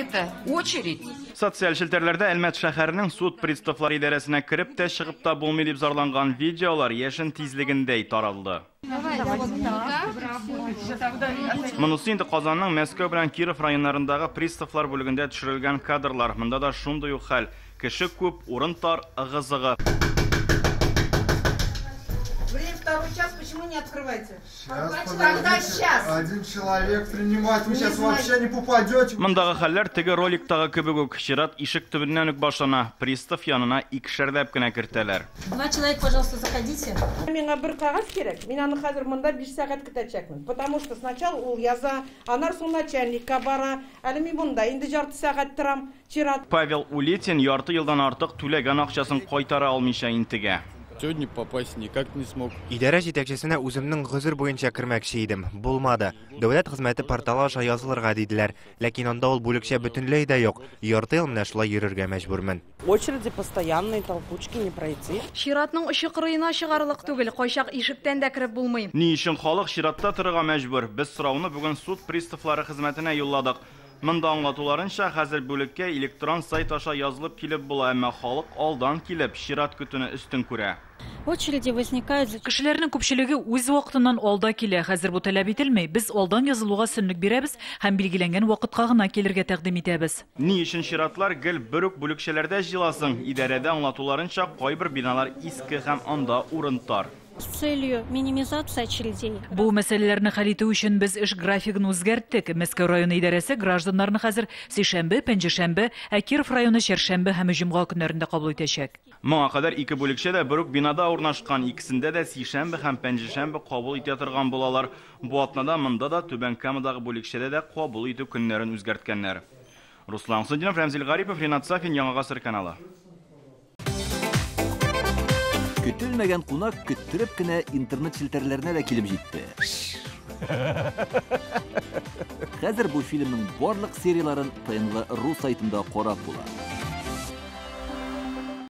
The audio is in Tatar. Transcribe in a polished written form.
Это очередь. Социаль челтәрләрдә Әлмәт шәһәренең суд приставлары идарәсенә кереп тә, чыгып та булмый дип зарланган видеолар яшен тизлегендәй таралды. Монысы инде Казанның Мәскәү белән Киров районнарындагы приставлар бүлегендә төшерелгән кадрлар. Монда да шундый ук хәл. Кеше күп, урын тар, ыгы-зыгы. Время второй час, почему не открываете? Сейчас, Когда сейчас? Один человек принимает, вы Не сейчас знаю. вообще не попадете. Мондагы хәлләр теге роликтагы кебек үк. Чират ишек төбеннән үк башлана. Пристав янына икешәрләп кенә кертәләр. Два человека, пожалуйста, заходите. Миңа бер кәгазь кирәк. Мин аны хәзер монда 5 сәгать көтәчәкмен. Потому что сначала ул яза, аннан соң начальникка бара. Әле мин монда инде ярты сәгать торам. Чират. Павел Улетин ярты елдан артык түләгән акчасын кайтара алмыйча интегә. Сегодня попасть никак не смог. Идарә җитәкчесенә үземнең гозер буенча кермәкче идем. Булмады. Дәүләт хезмәте порталы аша язылырга диделәр. Ләкин анда ул бүлекчә бөтенләй дә юк. Ярты ел менә шулай йөрергә мәҗбүрмен. Очереди постоянные, толкучки не пройти. Чиратның очы кырыена чыгарлык түгел, кайчак ишектән дә кереп булмый. Ни өчен халык чиратта торырга мәҗбүр? Без сорауны бүген суд приставлары хезмәтенә юлладык. Монда аңлатуларынча, хәзер бүлеккә электрон сайт аша язылып килеп була, әмма халык алдан килеп чират көтүне өстен күрә. Очереди возникают за Кешеләрнең күпчелеге үз вакытыннан алда килә. Хәзер бу таләп ителми. Без алдан язылуга өстенлек бирәбез һәм билгеләнгән вакытка гына килергә тәкъдим итәбез. Ни өчен чиратлар гел бер үк бүлекчәләрдә җыеласың? Идарәдә аңлатуларынча, кайбер биналар иске һәм анда урын тар. С целью минимизации очередей. Бу мәсьәләләрне хәл итү өчен без эш графигын үзгәрттек. Мәскәү районы идарәсе гражданнарны хәзер сишәмбе, пәнҗешәмбе, ә Киров районы чәршәмбе һәм җомга көннәрендә кабул итәчәк. Моңа кадәр ике бүлекчә дә бер үк бинада урнашкан, икесендә дә сишәмбе һәм пәнҗешәмбе кабул итә торган булалар. Бу атнада монда да, Түбән Камадагы бүлекчәдә дә кабул итү көннәрен үзгәрткәннәр. Руслан Хусентдинов, Рәмзил Гарипов, Ринат Сафин, Яңа Гасыр каналы. Көтелмәгән кунак көттереп кенә интернет челтәрләренә дә килеп җитте. Хәзер бу фильмның барлык серияларын ТНВ.ру сайтында карап була.